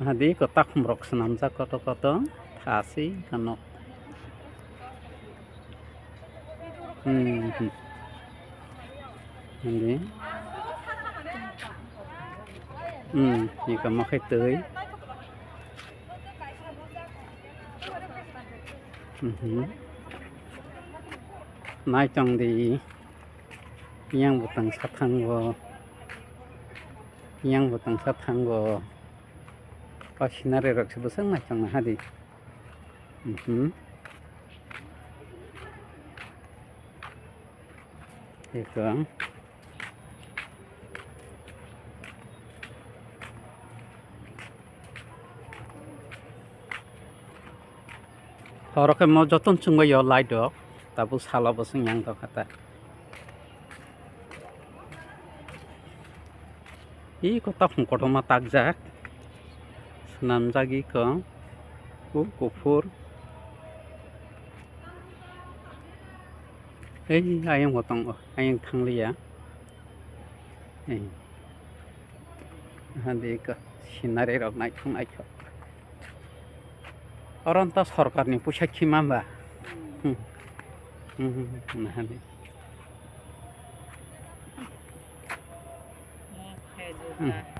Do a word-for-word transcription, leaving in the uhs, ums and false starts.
Hadi kotak khumrok swnamjak koto koto thasi kano. Hmm, hmm. Hadi. Hmm, ika makhai twi. Mhm. Naitong di. Yang butang sathango. Yang butang sathango. O scenery rok se bwswk naithok naha di. Mhm. Eko. Oro khe mo joton chwngbai o light rok, tabuk salo bo chwng yang tongkha ta. Ih, ko takhum kotorma takjak. Swnamjak iko. O kuphur. Ei, ayang bo tongo. Ayang thangliya. Ei. Hadi iko. Scenery rok naithok naithok. Oro nta sorkarni puisa khima ba? Hmm. Hmm, hmm, hmm, nahani. Hmm.